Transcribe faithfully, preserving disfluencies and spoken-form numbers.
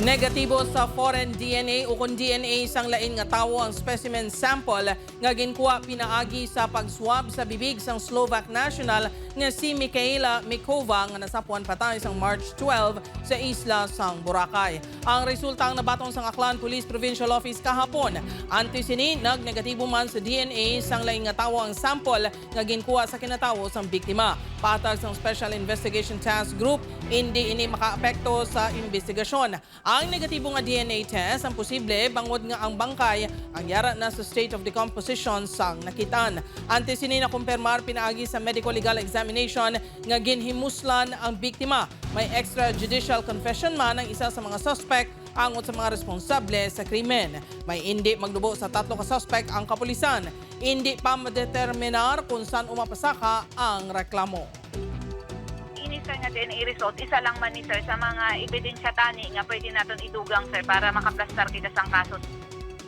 Negatibo sa foreign D N A ukon D N A sang lain nga tawo ang specimen sample nga ginkuha pinaagi sa pag-swab sa bibig sang Slovak national nga si Michaela Mikova nga nasapuan patay sang March twelve sa isla sang Boracay. Ang resulta ang nabaton sang Aklan Police Provincial Office kahapon. Antes sini, nagnegatibo man sa D N A sang lain nga tawo ang sample nga ginkuha sa kinatawo sang biktima. Patag sang Special Investigation Task Group, indi ini makaapekto sa imbestigasyon. Ang negatibo nga D N A test ang posible bangod nga ang bangkay ang yara na sa state of decomposition sang nakitaan. Antes sini, nakumpirmar pinaagi sa medico-legal examination nga ginhimuslan ang biktima. May extrajudicial confession man ang isa sa mga suspect angot sa mga responsable sa krimen. May indi maglubo sa tatlo ka suspect ang kapulisan. Indi pa madeterminar kung san-o mapasaka ang reklamo. Ini, sir, nga D N A result, isa lang man ni, sir, sa mga ebidensya tani nga pwede naton idugang, sir, para makaplastar kita sang kaso.